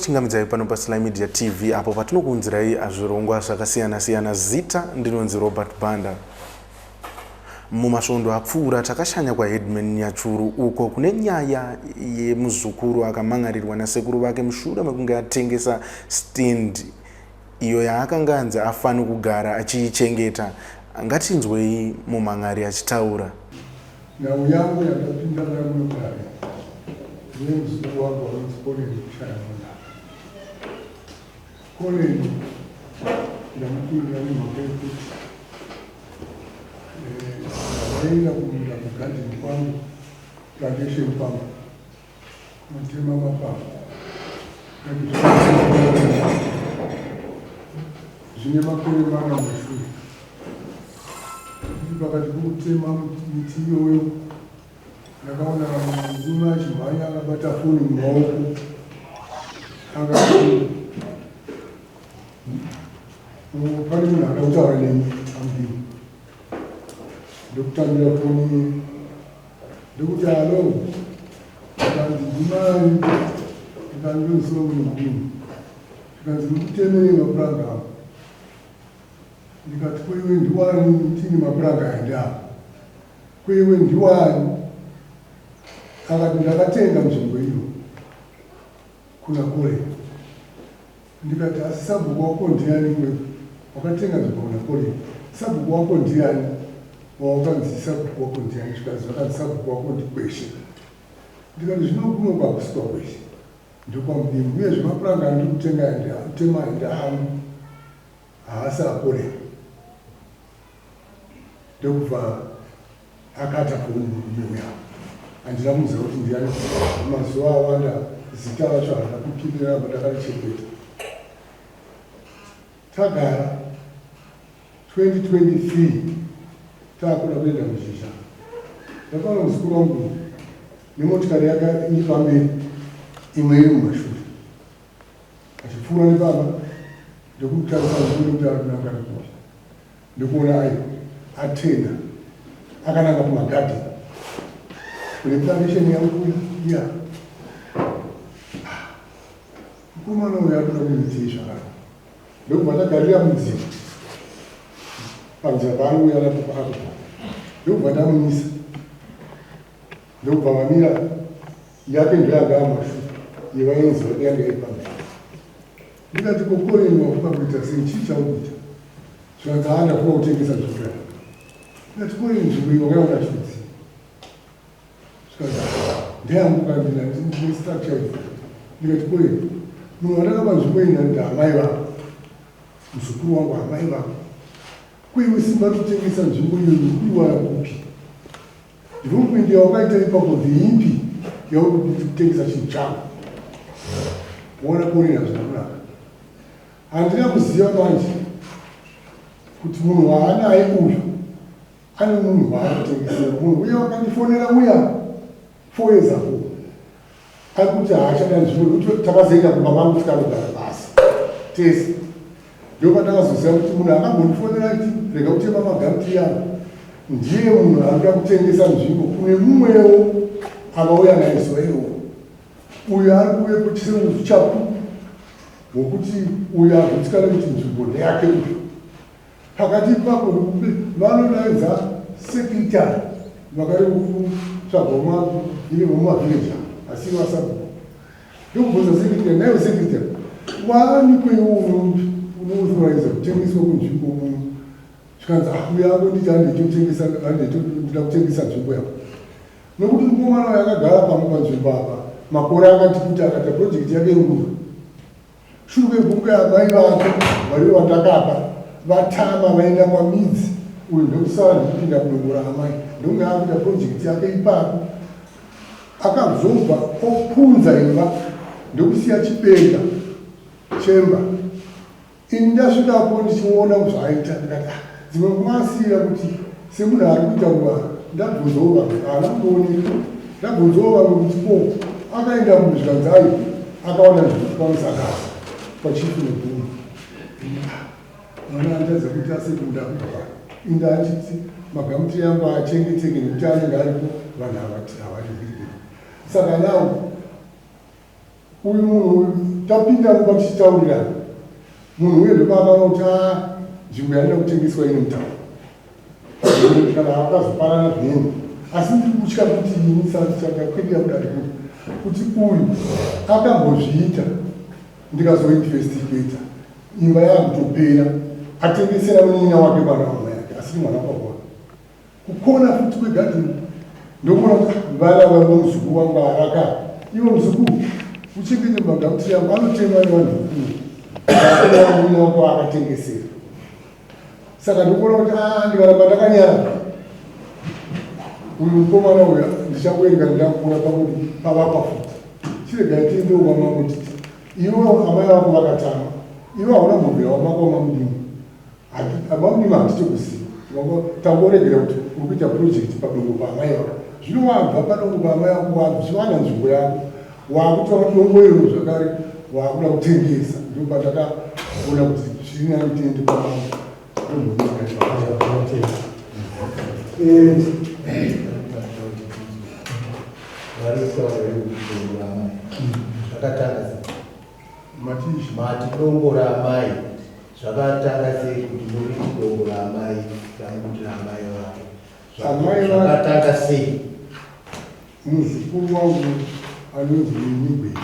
Tinokuchingamidzai pano paSly Media TV apo patinokuunzirai zvirongwa zvakasiyana-siyana. Zita ndinonzi Robert Banda. Mumasvondo apfuura takashanya kwaHeadman Nyachuru uko kune nyaya yemuzukuru akamhan'arirwa nasekuru vake mushure mekunge atengesa stand iyo yaakanga anzi afani kugara achiichengeta. Ngatinzwei mumhan'ari achitaura. Nhau yangu yandapinda nayo muno mudare ndeyemuzukuru wangu anonzi Colin Kushayamunda. Colin ndamupindira nemhaka yekuti ndakaenda kumunda kugadheni kwangu, plantation kwangu, kunotema mapango. Zvine makore mana mumashure. Ndiri pakati pokutema miti iyoyo ndakaona murume achimhanya akabata foni mumaoko akati pane munhu anoda kutaura nemi amudini ndokutambira foni ndokuti alo ndikanzi ndimai ndikanzi ndonzi Solomon Mudini zvikanzi mukutemerei mapuranga avo Ndikati ko iwe ndiwani tini mapuranga aya ndeako ko iwe ndiwani akati ndakatenga nzvimbo iyo kuna Kore ndikati asi sabhuku wako ndiani kwe wakatenga nzvimbo kuna Kore sabhuku wako ndiani wawakanzi sabhuku wako ndiani zvikanzi zvakanzi sabhuku wako ndikweshe ndikati zvino kuno kwakusi kwakweshe ndokwamudini uye zvemapuranga andiri kutenga tema ndeangu Haasi aporera ndokubva akata foni murume uya. Handina kumuziva kuti ndiyani mazuva awanda zita racho handina kupindira ramba ndakarichengeta. Tagara 2023 takuda kuenda kuzhizha ndakaona muzukuru wangu nemotikari yake iri pamberi imwe iri mumashure. Achipfuura nepamba ndokumutarisa ndione kuti ari kunanga nekupi ndokuona ayi atena akananga kumagadheni kune plantation yangu iya. Ah, mukomana uyu ari kuda kuitei zvakadai? Ndokubva tagarira munzira panzira paari kuuya napo paako ndokubva tamumisa Ndokubva vamira yake ndoyanga yamashu yevaenzi vake yanga iri pamberi. Ndikati ko Colin wafunga kuita sei chii chaukuita? Zvikanzi haa ndafunga kutengesa nzvimbo yangu. Ndikati Colin nzvimbo iyi wakaiona chiudzii? Zvikanzi haa ndeyangu kandina ndine structure idzi. Ndikati Colin munhu wandakapa nzvimbo iyi ndaamai vako muzukuru wangu amai vako. Ko iwe simba rokutengesa nzvimbo iyoyi ukuiwana kupi? Development yawakaita ipapo ndeipi yauri kutengesa chinhu chako? Waona kuonera hazvina kunaka. Handina kuziva manje kuti munhu waanaye uyu ane munhu waanotengesera. Munhu uya wakandifonera uya 4 years ago ari kuti haachada nzvimbo nekuti takazoenda kumba kwangu tikanogara pasi tese. Ndopandakazoziva kuti munhu akambondifonera achiti rega kutema magamutiri angu ndiye munhu arikuda kutengesa nzvimbo kune mumwewo akauya naye zuva iroro. Uyu ari kuvepo seuchapupu hwokuti uyu agutsikane kuti nzvimbo ndeyake uyu. Pakati ipapo vanodaidza secretary vakari kutsvaga vemumavhireji ava asi vasabhuku ndokubvunza secretary naiwe secretary waani iwe unoauthoriza kutengeswa kwenzvimbo muno zvikanzi ah uyo angonditi handitotengesa handitoda kutengesa nzvimbo yako nokuti mukomana uyo akagara pamwe panzvimbo apa makore akati kuti akaita project yake yenguva Shure kwekunge amai vake varivo vandakapa vatama vaenda kwaMidzi uyu ndokusara ndikupinda kudombo raamai ndokunge akuita project yake ipapo. Akazobva opunza imba ndokusiya chibenga chemba. Ini ndasvikapo ndichiona zvaaita ndikati ah, dzimwe nguva asiira kuti semunhu ari kuita kuvanhu ndabvunzawo vamwe haana kumbooneka ndabvunzawo vamwe kuti ko akaenda munhu zvikanzi ayi akawana nzvimbo kwamusakasa kwachifu nebhunu mwana anditadza kuti asekunda kubva inda achiti magamutiri yangu achengeteke nekuti anenge aripo vanhu havariviri saka now uyu munhu uyu Tapinda mumba tichitaurirana, munhu uye ndopaakaona kuti ah, nzvimbo yandida kutengeswa ine mutauro kana akazopanana zvinenge, asi ndiri kutya kuti ini sandakwidira kudare kuti uyu akambozviita, ndikazoinvestigata imba yakutopera, atengesera munin'ina wake mwana wamai yake asiri mwana wababa wake. Kukona futi kwegadheni ndokuona kuti vana vavo muzukuru wangu araka ivo muzukuru uchengete magamuti yangu anotemwa nevanhu vakuru munin'ina wako akatengesera. Saka ndikuona kuti ah, ndikaramba ndakanyara uyu mukomana uyu ndichangoereka ndakukura pakuti pavakwa futi. Chiregai tiende kwamambo titi iwe amai vako vakatama, iwe hauna mbobvira wamako wamamudini amamudini hatitokuziva, tangoregera kuti uri kuita project padongo paamai vako. Zvino wabva padongo paamai vako wachiwana nzvimbo yako, wakutora dongo iro zvakare wakuda kutengesa. Ndopandakaona kuti zviri nani tiende pamambo. Zvakatanga sei mati dongo raamai? Zvakatanga sei kuti muriti dongo raamai ramukuti raamai vake? Zvakatanga sei? Muzukuru wangu anonzi Winnie Gwete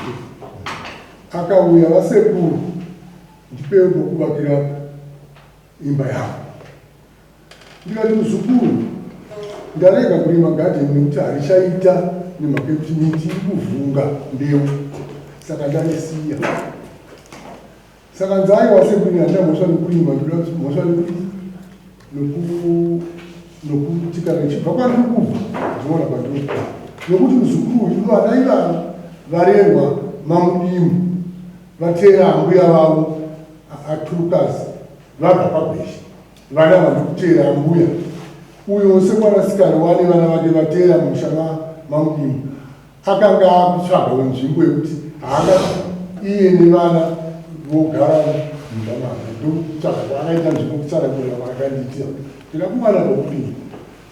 akauya, vasekuru ndipewo pokuvakira imba yavo. Ndikati muzukuru, ndarega kurima gadheni nekuti harichaita nemhaka yekuti miti iri kuvhunga mbeu, saka ndarisiya. Saka nzai wasekuru, handina mhosva nekurima, ndoda mhosva nekudii nokuti kana ichibva kwandiri kubva ndinoona kwandiri kubva, nokuti muzukuru uyu vana ivavo varerwa mamudimu vateera ambuya vavo aturukazi vabva pagweshe, vana vandikuteera ambuya uyo semwanasikana wane vana vake vateera musha mamudimu akanga akutsvagawo nzvimbo yekuti haanga iye nevana vogara mumba make. Ndokutsvaga kwaakaita nzvimbo, kutsanangurira kwaakandiitira ndikakumana pokupinda.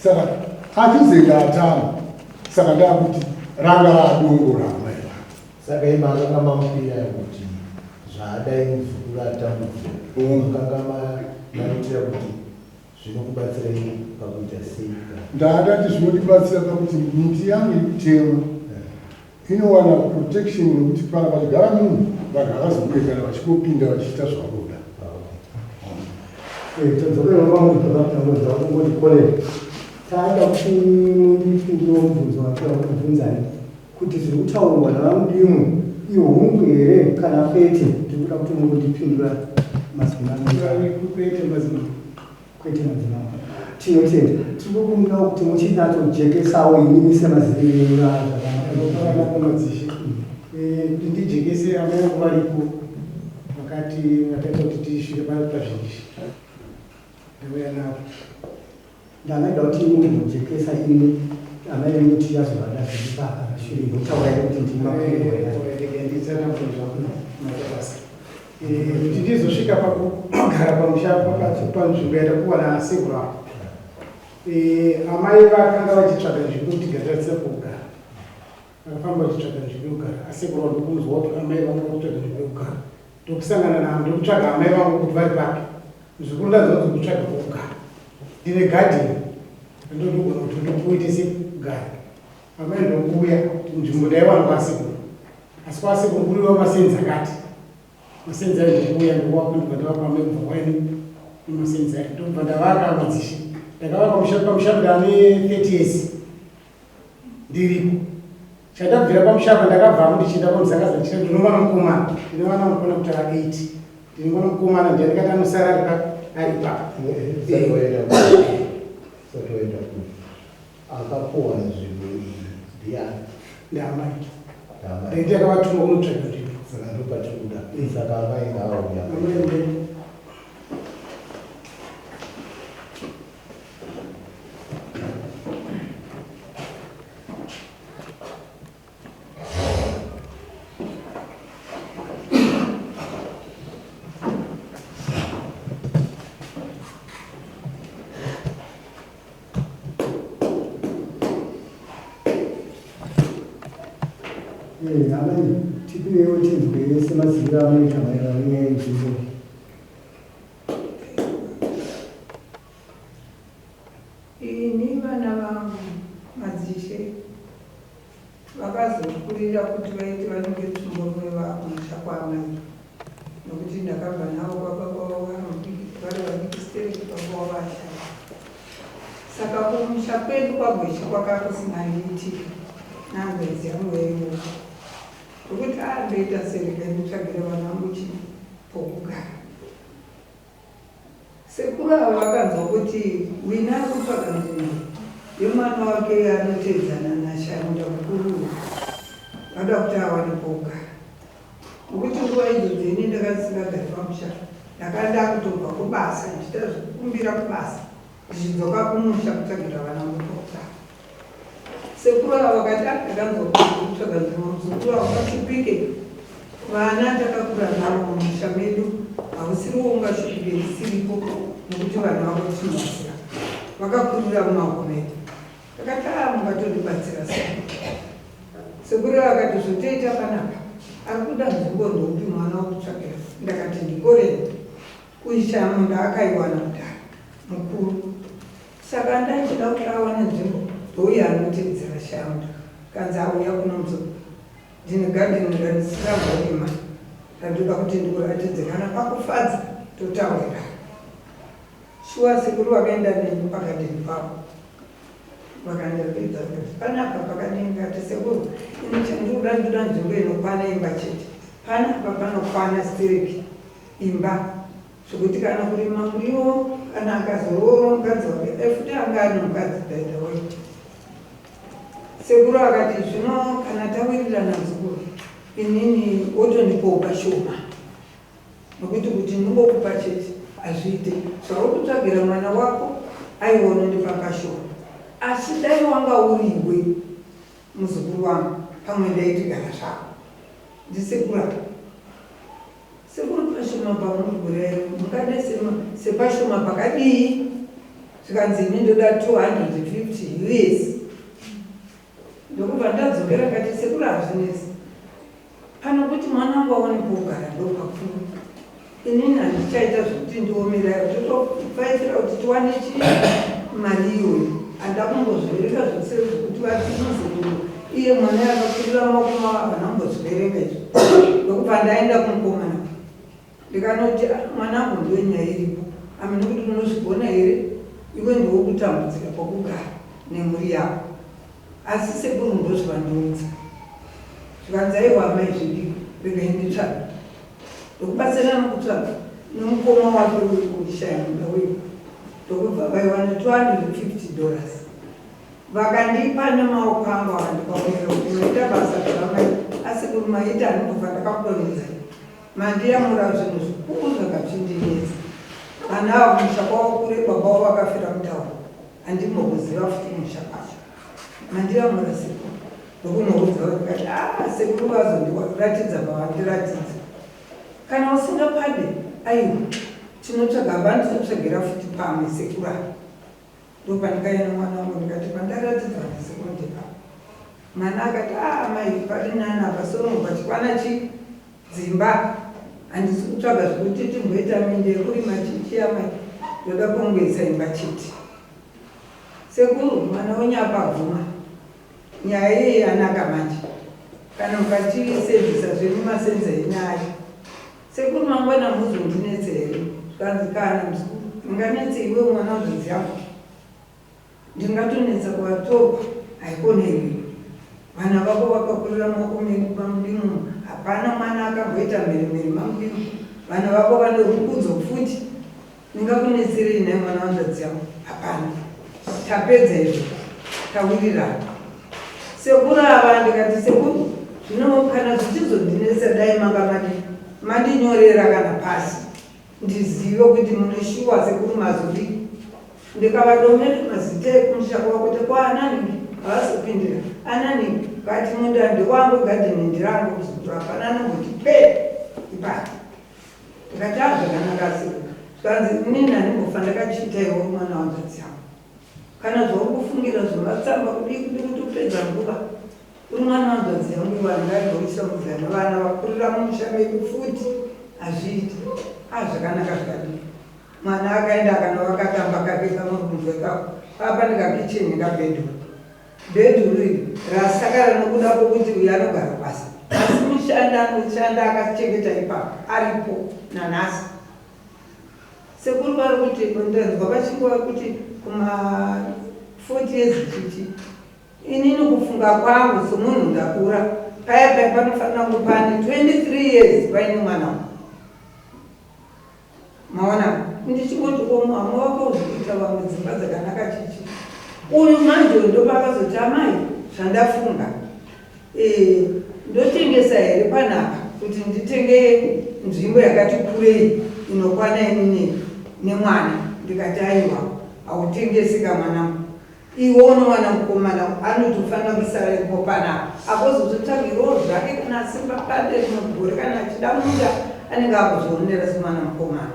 Saka achizenga atama, saka ndakuti ranga raadongo raamai vake. Saka imi akanga mamupira kuti zvaadai muzukuru atambudzika, makanga maitira kuti zvinokubatsirai pakuita sei? Ndakati zvinondibatsira pakuti miti yangu iri kutemwa inowana protection, nekuti pana pachigara munhu vanhu havazobude kana vachingopinda vachiita zvavanoda. Tadzokera pamwe pakatangodza kungoti kolera taada kuti mundipindurewo mubvunzo watoda kubvunzani kuti zviri kutaurwa navamudimu ihungu here kana kwete. Ndiri kuda kuti mungondipindura mazimambo. Kwete madzimambo. Kwete madzimambo, tinotenda. Tiri kukumbirawo kuti muchinatsojekesawo imimi semaziviro enyu zvakanaka madzishe kuti ndijekese. Amai vangu varipo vakati vakaita kuti tisvike pazvinji, ndauya navo. Ndangada kuti mumbojekesa imi amai venyu kuti yazovada zviri papa pashure mbotaura kuti nditsanangure zvako maita basa. Kuti ndizosvika pakugara pamusha panzvimbo yatapuwa nasekuru avo, amai vakanga vachitsvaga nzvimbo kuti gatarisira pokugara. Vakafamba vachitsvaga nzvimbo yekugara, asekuru avo ndokunzwa kuti amai vanga vakutsvaga nzvimbo yekugara, ndokusangana navo, ndokutsvaga amai vangu kuti vari papi. Muzukuru, ndanzwa kuti kutsvaga pokugara, ndine gadheni ndodogona kuti ndokuite sekugara. Amai ndokuuya kuti nzvimbo ndaiwana kwasekuru, asi kwasekuru kuriwa masenzi akati masenzi ayo, ndokuuya ndokuwapa, ndobva ndavapa amai kubva kwaini nemasenzi ayo, ndobva ndavaka madzishe. Ndakavaka pamusha, pamusha ndane 30 years ndiripo. Chandabvira pamusha apa, ndakabvamo ndichienda pamusakaza ndichita ndino mwana mukomana, ndine vana vanokwana kuti ava 8. Ndine mwana mukomana ndiye ndikati anosara ari pa ari papa. Satoenda kure, akapuwa nzvimbo iyi ndiani? Ndaamai. Ndaamai. Ndaiti akavatuma kunotsvaga nzvimbo. Saka ndopatiri kuda, saka amai ngaauya. Amai mberi. Amai. Tipiwewo tinzwe semaziviro amunoita maererano nenyaya yenzvimbo. Ini vana vangu madzishe vakazokurira kuti vaiti vanenge tsvimborume vakumusha kwaamai nokuti ndakabva navo kwababa vavo vari vadiki stereki baba vavo vashaya. Saka kumusha kwedu kwaGweshe kwakanga kusina iitika nehanzvadzi yangu yaiuka nokuti a ndoita sei regai nditsvagire vana vangu chii pokugara. Sekuru ava vakanzwa kuti Wina ari kutsvaga nzvimbo yemwana wake anoteedzana naSharonda mukuru uyu vada kuti awane pokugara. Nokuti nguva idzodzo ini ndakanga ndisingagari pamusha ndakanga ndakutobva kubasa ndichiita zvekukumbira kubasa ndichidzoka kumusha kutsvagira vana vangu pokugara. Sekuru ava vakati ah ndakanzwa kuti uri kutsvaga nzvimbo muzukuru haungashupike vana takakura navo mumusha medu hausiriwo ungashupike ndisiripo nokuti vana vako tinovaziva vakakurira mumaoko medu ndakati ah mungatondibatsira sekuru sekuru vakati zvotoita panapa ari kuda nzvimbo ndoupi mwana wokutsvagira ndakati ndikoreni kuisha munda akaiwana kudhara mukuru Saka ndachida kuti awane nzvimbo ndouya anotedzera Shaunda kanzi auya kuno muzukuru ndine garden randisingambonima randoda kuti ndikuratidze kana pakufadza totaurirana. Shuwa sekuru vakaenda neni pagarden pavo vakandiratidza vakati panapa pakadii ndikati sekuru ini chandinoda ndoda nzvimbo inokwana imba chete panapa panokwana stereki imba Zvekuti kana kurima muriwo kana akazoroora mukadzi wake dai futi anga ane mukadzi by the way. Sekuru akati zvino kana tawirirana muzukuru inini wotondipawo pashoma nokuti kuti ndingokupa chete hazviite zvauri kutsvagira mwana wako aiwa unondipa pashoma asi dai wanga uriwe muzukuru wangu pamwe ndaiti gara zvako ndisekuru apa Sekuru pashoma pamuri kureva mungade sepashoma pakadii zvikanzi ini ndoda 250 us ndokubva ndadzokera kati sekuru hazvinetsi pano kuti mwana wangu aone pokugara ndopakuru inini handichaita zvekuti ndiomera totofaitira kuti tiwane chii mari iyoyo handa kumbozviverenga zvose zvekuti vati muzukuru iye mwana yakakurira maoko mavo havana kumbozviverenga izvo ndokubva ndaenda kumukomana ndikanoti ah, mwanangu ndiwe nyaya iripo amene kuti unozvigona here iwe ndiwe kutambudzika kwakugara nemhuri yako asi sekuru ndozvavandiudza zvikanzi aiwa amai zvidiko regai nditsvage ndokubatsirana kutsvaga nemukoma wake wekushaya munda uyu ndokubva vaiwana 250 dollars vakandipa nemaoko angu akandipa kuera kuti maita basa zvamai asi kuri maita anobva ndakakudonhedzai mandiyamura zvinhu zvikuru zvakachindinetsa vana ava kumusha kwavo kure baba wavo vakafira mutauro handimbokuziva futi kumusha kwacho mandiyamura sekuru ndokunoudza vakati ah sekuru vazondiratidza pavandiratidza kana usingapade aiwa tinotsvaga vandinotsvagira futi pamwe sekuru ava Ndopandikaenda mwana wangu ndikati pandaratidzwa nasekuru ndepapa. Mwana akati ah mai pari nani apa sono pachikwana chi dzimba handisi kutsvaga zvekuti timboita minde yekurima chichi amai ndoda kungoisa imba chete. Sekuru mwana wenyu apa abvuma nyaya iye yanaka manje kana mukatisevhisa zvenyu masenza enyu ayo. Sekuru mangwana muzondinetse here? Zvikanzi kana muzukuru ndinganetse iwe mwana wazvinzi yangu ndingatonetsa kuvatorwa haikona iwewe vana vako vakakurira maoko medu pamudimu hapana mwana akamboita mheremhere mamudimu vana vako vane rukudzo futi ndingakunetserei nhai mwana wanzvadzi yangu hapana tapedza izvo tawirirana sekuru ava ndikati sekuru zvino kana zvichizondinetsa dai manga madi mandinyorera kana pasi ndizive kuti mune shuwa sekuru mazodii ndikavadomera mazita ekumusha kwavo kuti kwaanani havasi kupindira anani kati munda ndewangu gadheni nderangu muzukuru hapana anongoti pe ipapo Ndikati ah zvakanaka asi zvikanzi inini handimbofa ndakachiita iwe mwana wanzvadzi yangu. Kana zvauri kufungira zvematsamba kudii kudii kuti upedza nguva. Uri mwana wanzvadzi yangu iwe handingarega nevana vakurira mumusha medu futi hazviiti. Ah zvakanaka zvakadii. Mwana akaenda akanovaka kamba kake kamuri kunzwa ikako. Papa nekakicheni nekabhedhuru. Bhedhuru iri rasakara nokuda kwokuti uyu anogara basa. Asi mushandi anoshanda akachengeta ipapo aripo nanhasi. Sekuru vari kuti ndanzwa vachingova kuti kuma 40 years chichi inini kufunga kwangu somunhu ndakura paya paya panofanira kunge pane 23 years paine mwana wangu maona ndichingoti komuhama wako uzvikuita vamwe dzimba dzakanaka chichi uyu manje uyu ndopakazoti amai zvandafunga e, ndotengesa here panapa kuti nditenge nzvimbo yakati kurei inokwana inini nemwana ndikati aiwa hautengesi kamwana Iwe unowana mukomana anotofanira kusara ipo panapa agozototsvagirawo zvake kana asimba pane rimwe gore kana achida munda anenge akuzvionera semwana mukomana.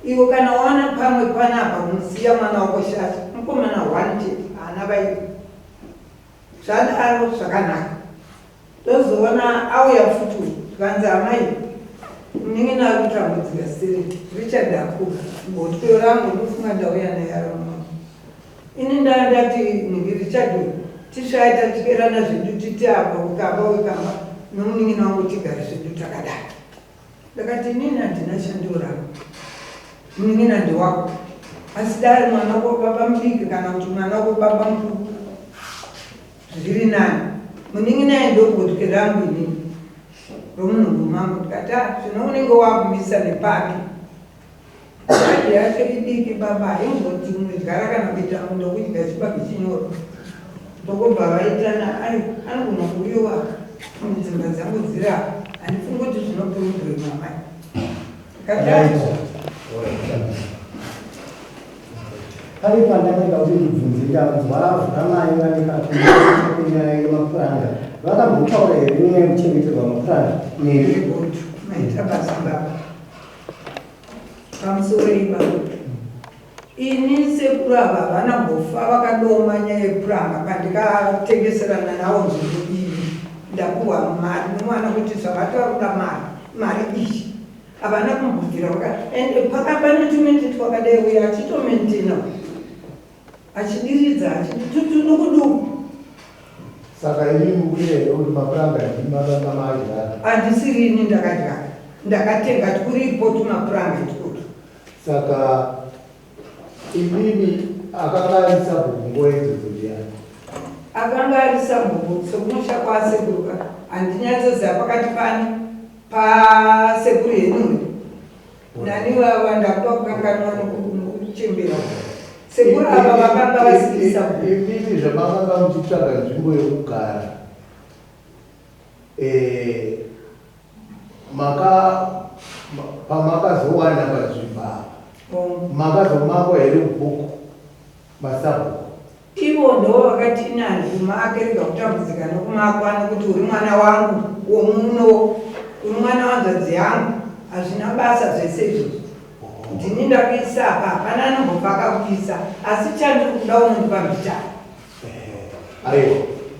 Iwe kana wawana pamwe panapa unosiya mwana wako shasha mukomana one chete haana vairi. Zvadaro zvakanaka. Ndozoona auya futi uyu zvikanzi amai munin'ina ari kutambudzika siri Richard akura gotwe rangu ndofunga ndauya naye ari muno ini ndaa ndati nhingi Richard uyu tisvaya tatyerana zvedu titi apa ukamba wekamba nomunin'ina wangu tigare zvedu takadai Ndakati inini handina chandoramba, munin'ina ndewako asi dai mwana wako baba mudiki kana kuti mwana wako baba mukuru zviri nani. Munin'ina aye ndogotwe rangu inini romunhumbu mangu ndikati ah zvino unenge wakumisa nepapi Bhadhi yacho idiki baba haimboti unodyara kana kuita munda wekudya chibage chinyoro. Ndokubva vaitana ai anogona kuuyiwa mudzimba dzangu dziri apa handifungi kuti zvinopurumbwe mamai. Kati Pane pandakaita kuti ndibvunze ndanzwa vhuramai vane kakunyaya yemapuranga vakambotaura here nyaya yekuchengeterwa mapuranga nemi? Good. Maita basa baba. Pamusoroi baba. Ini sekuru ava havana kumbofa vakadoma nyaya yepuranga pandikatengeserana navo nzvimbo iyi ndapuhwa mari nomwana kuti zvavataura mari mari iyi havana kumbobvira vaka and pakaba netumende twakadai uye achitomentena achidiridza achituduku duku. Saka imi mukuita here kuti mapuranga ndimi makanga madyara? Handisiri ini ndakadyara, ndakatenga twuripo tumapuranga itwotwo. Saka imimi akanga ari sabhuku nguva idzodzo ndiyani? Akanga ari sabhuku sekumusha kwasekuru ka, handinyatsoziva pakati pani pasekuru Henry. Nani vava ndakuda kukanganwa nokuchembera sekuru ava vakanga vasiri sabhuku. Imimi zvamakanga muchitsvaga nzvimbo yekugara eh, maka pamakazowana panzvimbo apa makazomakwa here mubhuku masabhuku? Ivo ndivo vakati ini handikumake rega kutambudzika nokumakwa nokuti uri mwana wangu womuno uri mwana wanzvadzi yangu hazvina basa zvese izvozvo ndini ndakuisa apa hapana anombobva akakuisa asi chandiri kuda unondipa mbichana. Aiwa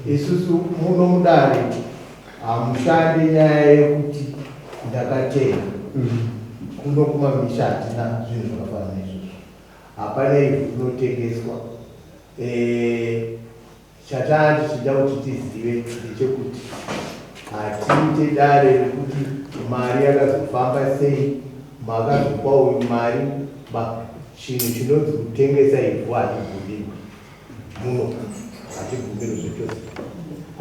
isusu muno mudare hamushande nyaya yekuti ndakatena kuno kumamisha hatina zvinhu zvakafanana neizvozvo Hapana ivhu rinotengeswa. Eh, chataa tichida kuti tizive ndechekuti hatiite dare rekuti mari yakazofamba sei, makazopa uyu mari, chinhu chinonzi kutengesa ivhu hatibvumirwi muno, hatibvumirwi zvachose.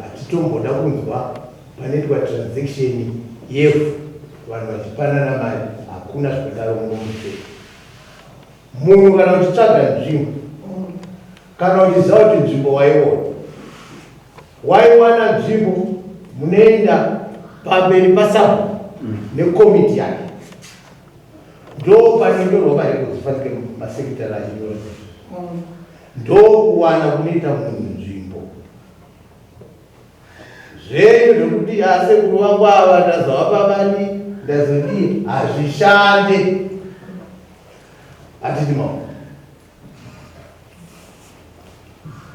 Hatitomboda kunzwa panoitwa transaction yevhu vanhu vachipanana mari, hakuna zvakadaro muno muchedu. Munhu kana uchitsvaga nzvimbo, kana uchiziva kuti nzvimbo waiona, waiwana nzvimbo, munoenda pamberi pasabhuku nekomiti yake, ndo panonyorwa marekodzi fanike masekretary achinyora, ndokuwana kunoita munhu nzvimbo. Zvenyu zvekuti asekuru vangu ava ndazovapa mari ndazodii hazvishande. Hatidi maoko.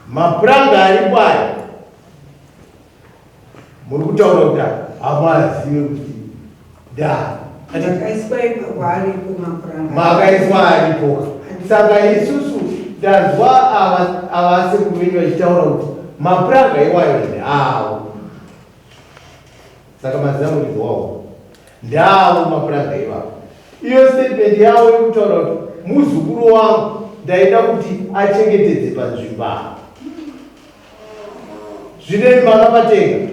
Mapuranga aripo aya. Muri kutaura kuti hamazive kuti ndani. Makaiswa ipapo aripo mapuranga. Makaiswa aripo. Saka isusu ndanzwa ava ava sekuru venyu vachitaura kuti mapuranga iwayo ndeavo. Saka maziva muridzi wawo. Ndeavo mapuranga iwawo. Iyo statement yavo yekutaura kuti muzukuru wangu ndaida kuti achengetedze panzvimbo apa. Zvinei makapatenga.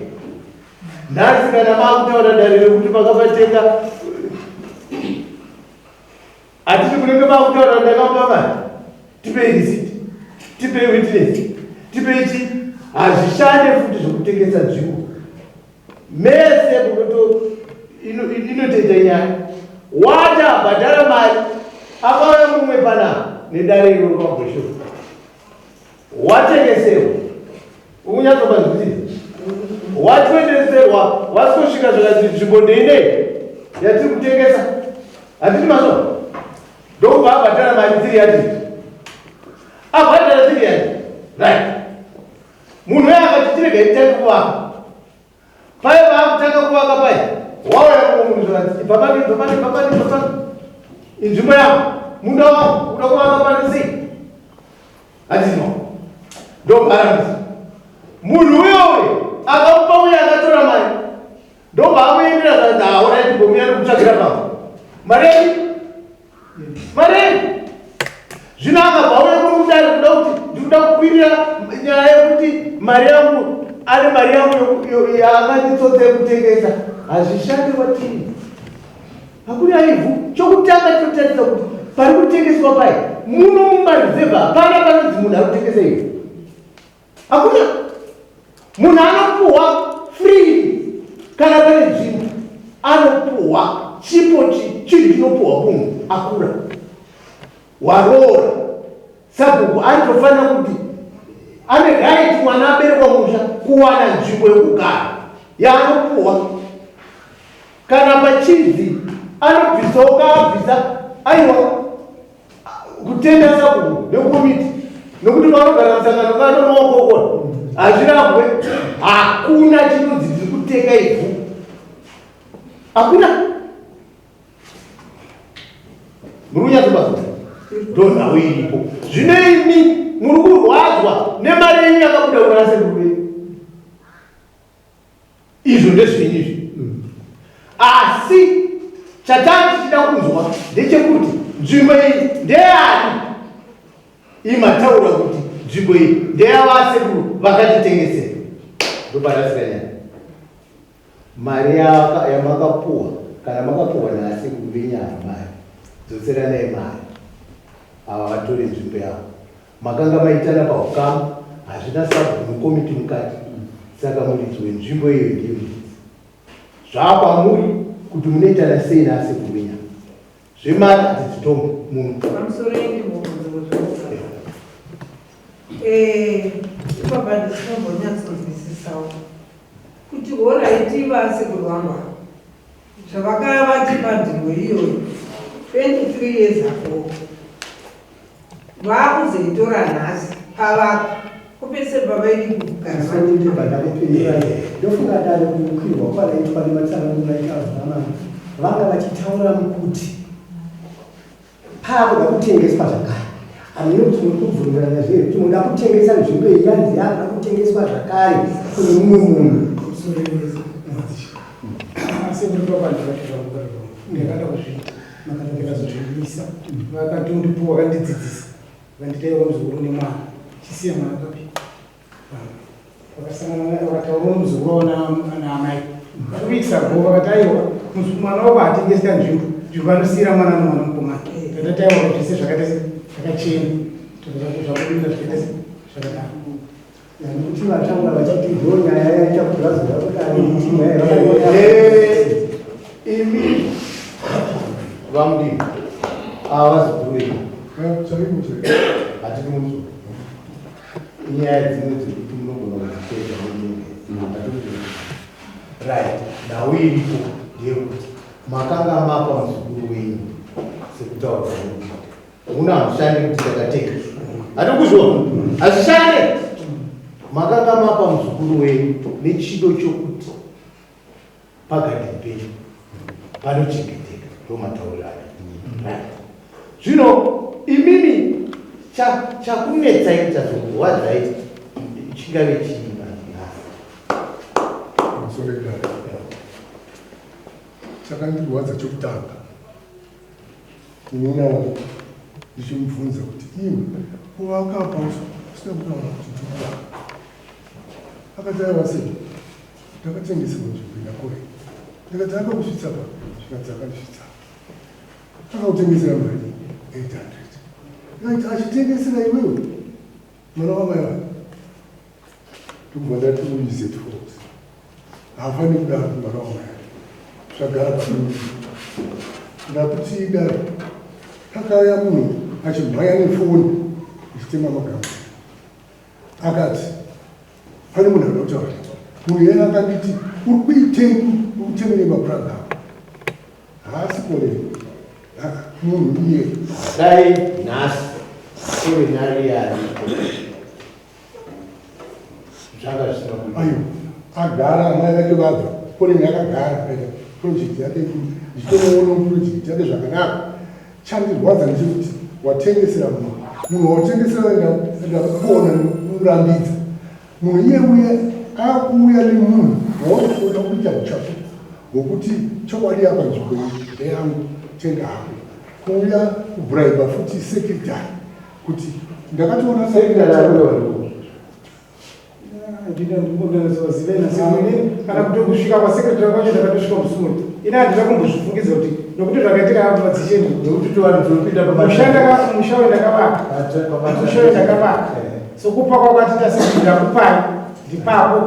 Nhasi kana makutaura dare rekuti makapatenga hatisi kunenge makutaura ndakamupa mari. Tipei receipt. Tipei witness. Tipei chi. Hazvishande futi zvekutengesa nzvimbo. Mese munoto inotoita nyaya. Wati abhadhara mari akauya mumwe panapa nedare iroro pabweshoro. Watengeserwa. Unyatsopanzwisisa. Watoendeserwa wasvika zvakanzi nzvimbo ndeinei yatiri kutengesa. Hatiti mazvo. Ndokubva abhadhara mari 300. Abhadhara 300. Right. Munhu uya akati tirege titange kuvaka. Paye vaakutanga kuvaka paye. Wauya mumwe munhu zvakanzi ibva pano ibva pano ibva pano ibva pano. Inzvimbo yangu. Munda wangu uda kuvaka pano sei? Hatiti no. Ndobharanisi. Munhu uyo uyo akamupa uye akatora mari. Ndobva amuendera zvakanzi ah alright gomira ndikutsvagira pamwe. Mari yedu? Mari yedu? Zvino akabva auya kuno kudare kuda kuti ndikuda kukwirira nyaya yekuti mari yangu ane mari yangu yaakanditsotsa yekutengesa. Hazvishande kwatiri. Hakuna ivhu. Chokutanga tinotarisa kuti pari kutengeswa pai muno mumaruzevha hapana panonzi munhu ari kutengesa ivhu. Hakuna munhu anopuhwa free kana pane nzvimbo anopuhwa chipo chinhu chinopuhwa munhu akura waroora. Sabhuku anotofanira kuti ane right mwana aberekwa musha kuwana nzvimbo yekugara yaanopuhwa. Kana pachinzi anobvisawo kaabvisa aiwa kutenda sabhuku nekomiti nokuti vanogara musangano kanonookokona hazvirambwe. Hakuna chinonzi tiri kutenga ivhu, hakuna. Muri kunyatsobatswa ndonhau iripo. Zvino imi muri kurwadzwa nemari yenyu yakabuda kuna sekuru venyu. Izvo ndezvenyu izvi. Asi chatanga tichida kunzwa ndechekuti nzvimbo iyi ndeyani? Imataura kuti nzvimbo iyi ndeyavasekuru vakatitengesera. Ndoparasika nyaya. Mari yamakapuwa kana makapuwa naasekuru venyaya mari dzoseranai mari ava vatore nzvimbo yavo. Makanga maitana pahukama hazvina sabhuku nekomiti mukati saka muridzi wenzvimbo iyoyo ndiye muridzi. Zvaakwamuri kuti munoitana sei naasekuru venyama. Zvemari hatidzitongi muno. Pamusoro yendimbobvunzo zvoga. Eh, ipapa ndisinombonyatsonzwisisawo kuti horaiti vasekuru vangu ava zvavakava vatipa nzvimbo iyoyo 23 years ago Vakuzoitora nhasi pavako kupese pavaidi kugara Ndibva ndakupindura ndofunga dare kukwirwa kwaraitwa nematsananguro aitaurwa namama vanga vachitaura mukuti paakuda kutengeswa zvakare hameno kuti muri kubvumirana zve kuti muda kutengesa nzvimbo iyi yanzi yakuda kutengeswa zvakare kune mumwe munhu. Asi muri ndakada kuzviita ndikazozvimisa vakatondipuwa vakandidzidzisa vanditaiwa muzukuru nemwana chisiya mwana papi vakasangana vakataura muzukuru wavo naamai vakuitisa go vakati aiwa mwana wako haatengesi kanzvimbo nzvimbo anosiyira mwana nomwana mukomana tatataiwa zvese zvakaita zvakachena zvakudinda zvakaita zvakadaro. Nekuti vataura vachiti ndo nyaya yaita kuti vazoda kudai kuti nyaya Imi vamudini ava vazukuru venyu hatidi muzukuru inyaya dzimwe dzekuti munogona kudzipedza munenge right. Nhau iripo ndeyekuti makanga mapa muzukuru wenyu sekutaura kwamunoita Muna hamushande kuti takatenga. Hatikuzviona. Hazvishande. Makanga mapa muzukuru wenyu nechido chokuti Pagadheni penyu panochengeteka, ndomatauriro ake. Right. Zvino imimi chakunetsai, chazokurwadzai chingave chii nhasi? Pamusoro idare, chakandirwadza chokutanga, munin'ina wangu ndichimubvunza kuti, "Iwe, kuvaka apa usina kutaura kuti ndikuvaka?" Akati, "Aiwa, sei, ndakatengeserwa nzvimbo inakore." Ndikati, "Akakusvitsa pa?" Zvikanzi, "Akandisvitsa." "Akakutengesera mari 800?" Ndikati, "Achitengesera iwewe, mwana wamai vake?" Ndokubva ndati, "Uyu is at fault, haafaniri kudaro kumwana wamai ake." Zvagara padudu. Ndakuti idaro, pakauya munhu achimhanya nefoni ichitema magamba, akati pane munhu anoda kutaura. Munhu iyena akanditi, "Uri kuitei? Uri kutemerei mapuranga ako?" Haasi koreni munhu iye. Dai nhasi korenari aripo, zvanga zvisina kuita. Ayo agara, amai vake vabva, koreni akagara akaita project yake, ndichitomuona project yake zvakanaka. Chandirwadza ndechekuti watengesera munhu, munhu watengesera, ndakukona nekurambidza munhu iye uye akuuya nemunhu wauri kuita uchapupu hwokuti chokwadi apa nzvimbo iyi ndeyangu, tenga hako. Kuuya kubraiba futi secretary kuti ndakatoona. Secretary akuda. Handina ndimbonyatsozivena kana kuti kusvika kwasekretary kwacho ndakatosvika musi uyu. Ini handina kumbozvifungidza kuti nokuti zvakaitika madzisheni. Nekuti tovanhu tinopinda. Musha wendakavaka, musha wendakavaka, sokupa kwakatita sekuti ndakupai, ndipapo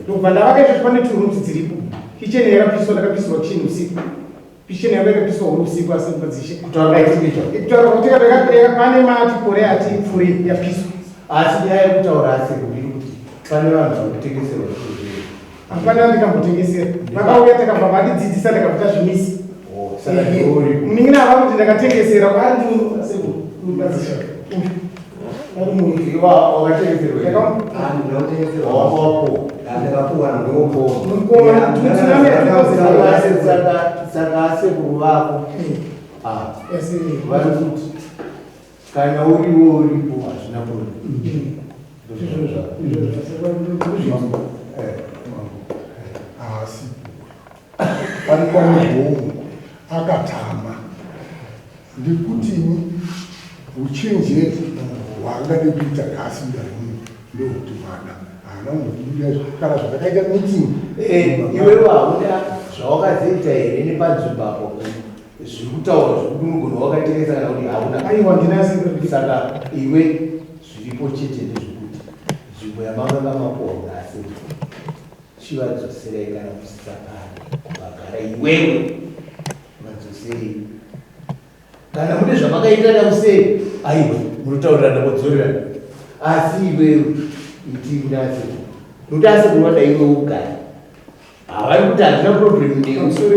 ndobva ndavaka izvozvo. Pane two rooms dziripo, kicheni yakapiswa, ndakapisirwa kicheni usiku, kicheni yanga yakapiswa huri usiku. Asi madzishe Kutaura kwaitika. Kutaura kuti pane mati kore ati pfuri yapiswa. Asi nyaya yekutaura asekuru kuti pane vanhu vari kutengeserwa zvinhu. Hapana ndikambotengesera. Vakauya, takabva vandidzidzisa, ndakabva tazvimisa. Saka ndiuri Munin'ina ava kuti ndakatengesera ari madzishe. Wakatengeserwa wapo. Ndakapuwa ndopo. Saka asekuru vako, ah, vari kuti kana uriwo uripo hazvina problem. Mambo, mambo, haasi ari kwamugomo akatama ndikutini. Uchenjeri hwaangade kuita nhasi mudare muno ndokuti mwana haana kumbodibira kana zvakakaita meeting. Iwewe hauna zvawakazoita here nepanzvimbo apo zviri kutaura zvekuti unogona wakatengesa kana kuti hauna? Aiwa, ndina. Saka iwe zviripo chete ndezvekuti nzvimbo yamakanga mapuwa nhasi chivadzoserai kana musisapari vagara iwewe vadzoserei. Kana mune zvamakaita nausei, aiwa, munotaurirana modzorerana. Asi iwewe iti kuna asekuru, nokuti asekuru vada iwe ugare, havari kuti handina problem newe. Pamusoro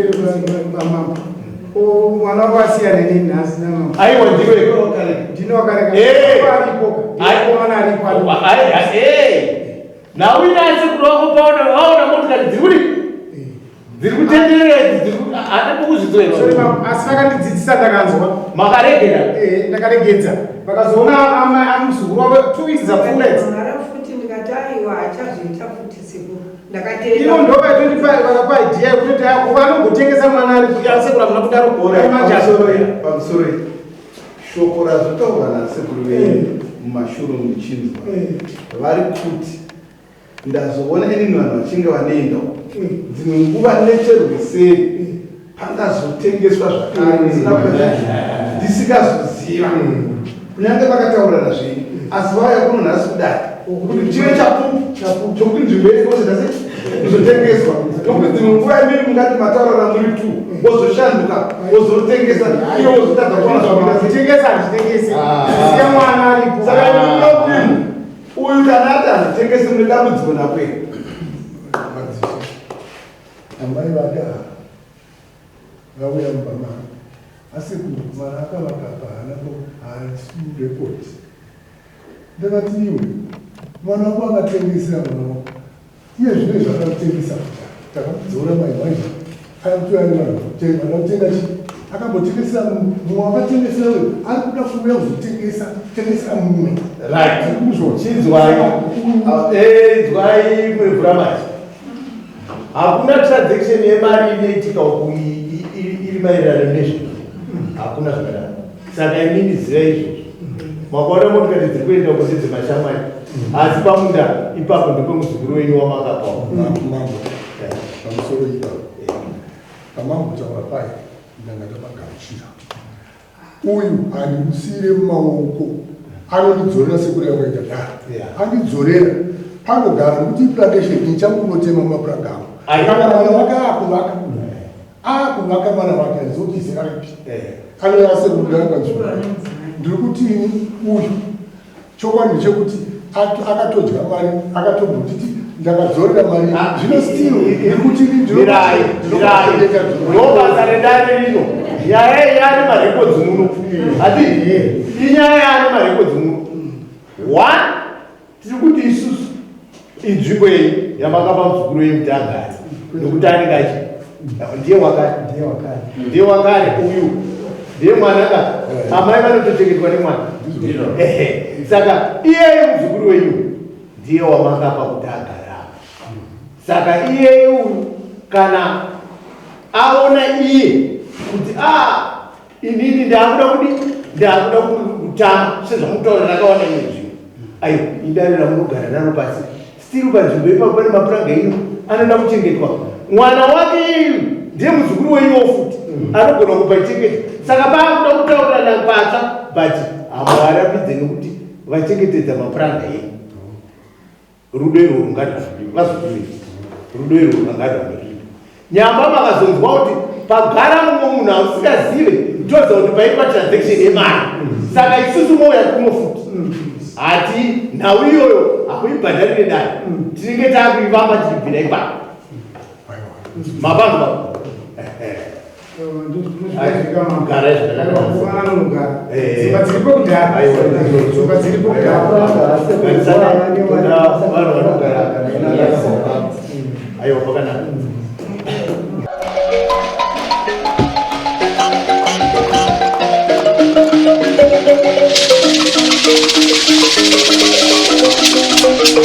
pamambo, mwana wangu asiyana neni nhasi namambo. Aiwa, ndiwe. Ndini wakareka. Aripo mwana, aripo, aripo. Nauina asekuru vako paona vaona motikari dziri kudi dziri kutenderera idzi dziri hande Sorry, kukuzvidzorera. Mambo, asi vakandidzidzisa, ndakanzwa. Makaregera. Ndakaregedza, vakazoona amuzukuru wavo 2 weeks dzapfuura idzi. Mara futi ndikati, aiwa, hachazoita futi sekuru. Ndakateera. Ivo ndova 25 vakapa idea yekutoti akuva anongotengesa mwana ari asekuru hamuna kudaro. Pamusoro, shoko razotaurwa nasekuru venyu mumashure muchinzwa, vari kuti ndazoona inini vanhu vachinge vanoenda dzimwe nguva necherweseri pangazotengeswa zvakare ndisina ndisingazoziva, kunyange vakataurirana zvenyu, asi vauya kuno nhasi kudai kuti chive chapupu chokuti nzvimbo yese kozotase kuzotengeswa, nokuti dzimwe nguva imini mungati mataurana muri two, wozoshanduka, wozotengesa, iwe wozotadza kuona zvakuita. Kutengesa handitengesi, siya mwana aripo. Saka inokuda uyu kana ati handitengesi, mune dambudziko nakwei? Madzishe, amai vake ava vauya mumba mangu, asi mwana akavaka apa haana haasi rekodi. Ndakati, "Iwe, mwana wako akatengesera mwana wako iye zvino izvi akatengesa kuti takamudzora mai manje." Ari kuuya nevanhu vada kutenga chii? Akambotengesera mumwe wakatengesera uyu ari kuda kuuya kuzotengesa tengesera mumwe. Right. Kuzwa. Chinzwai. Eh, inzwai mvura. Hakuna transaction yemari inoitika uku iri maererano nezvino. Hakuna zvakadaro. Saka inini ziva izvozvo. Makaona motikari dziri kuenda uko ndedzemashamwari. Asi pamunda ipapo ndepemuzukuru wenyu wamakapawo. Mambo, pamusoro ipapo pamambotaura paya, ndanga ndapagamuchira. Uyu handimusiyire mumaoko, anondidzorera sekuri yakaita dara. Andidzorera panogara nekuti iplantation ini changu kunotema mumapuranga angu. Kana mwana wake akuvaka, akuvaka mwana wake handizoti zera ripi anouya sekugara panzvimbo. Ndiri kutini uyu chokwadi ndechekuti akatodya mari, akatombotiti ndakadzorera mari. Zvino still ndiri kutini. Mirai, mirai. Ndo basa redare rino. Nyaya iyi yaane marekodzi muno. Hati inyaya yaane marekodzi muno. One, tiri kuti isusu inzvimbo yenyu yamakapa muzukuru wenyu kuti agare, nekuti anenge achi ndiye wakare. Ndiye wakare. Ndiye wakare uyu, ndiye mwana ka. Amai vanotochengetwa nemwana. Ehe. Saka iyeye muzukuru wenyu ndiye wamakapa kuti agare apa. Saka iyeye uyu kana aona iye kuti a inini ndaakuda kudi, ndaakuda kutama sezvamutaura, ndakaona imwe nzvimbo, aiwa, idare ramunogara naro pasi. Still panzvimbo ipapo pane mapuranga enyu anoda kuchengetwa. Mwana wake iyeyu ndiye muzukuru wenyuwo futi, anogona kupachengeta. Saka paakuda kutaurirana patsva, but hamuvarambidze nekuti vachengetedza mapuranga enyu. Rudo irwo rungada vazukuru, rudo irwo rungada ruripo. Nyamba makazonzwa kuti pagara mumwe munhu ausingazive, toziva kuti paitwa transaction yemari. Saka isusu mouya kuno futi, hati nhau iyoyo hakuibhadharire dare, tinenge taakuivamba tichibvira ipapo. Mapano. Gara zvakanaka. Dzimba dziripo kudhara. Aiwa. Dzimba dziripo kudhara. Mapuranga asekuru ane.